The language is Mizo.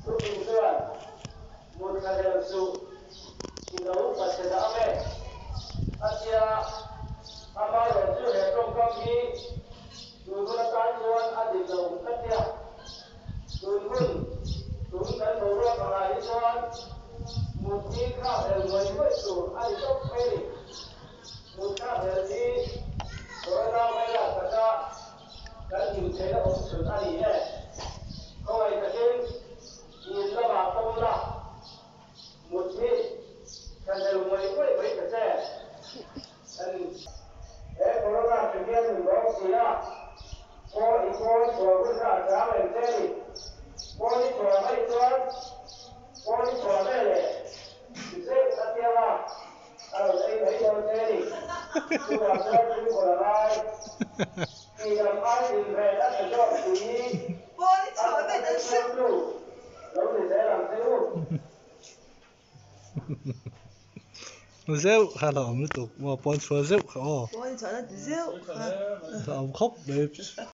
Thupui chuan, Mut thlahlel suh, i lo pachhe dah ang e, a tia. Amaherawhchu he tawngkam hi tun hun atan chuan a dik lo ka tia. Tun hun, tun kan boruak angah hi chuan mut hi thlakhlel ngawih ngawih tur a ni tawp mai a ni. Mut thlakhlel hi Corona virus laka kan him theihna awm chhun a ni e. Khawngaih takin in lamah pawm la, mut hi thlahlel ngawih ngawih mai ta che. Kan he Corona hri hian min dawng si a, paw i pawn chhuah hun kha a chang reng che a ni. Pawn i chhuah mai chuan pawn i chhuah veleh i zeuh a tiang a, A rawn ei mai dawn che ni. Chuvang chuan fimkhur a ngai. Tihdam ai inven a tha zawk tih hi a taka hrethiamtu lo ni zel ang che u. Zeuh kha a awm lutuk maw pawn chhuah zeuh kha aw. Pawn chhuahna ti zeuh kha. A awm khawp mai.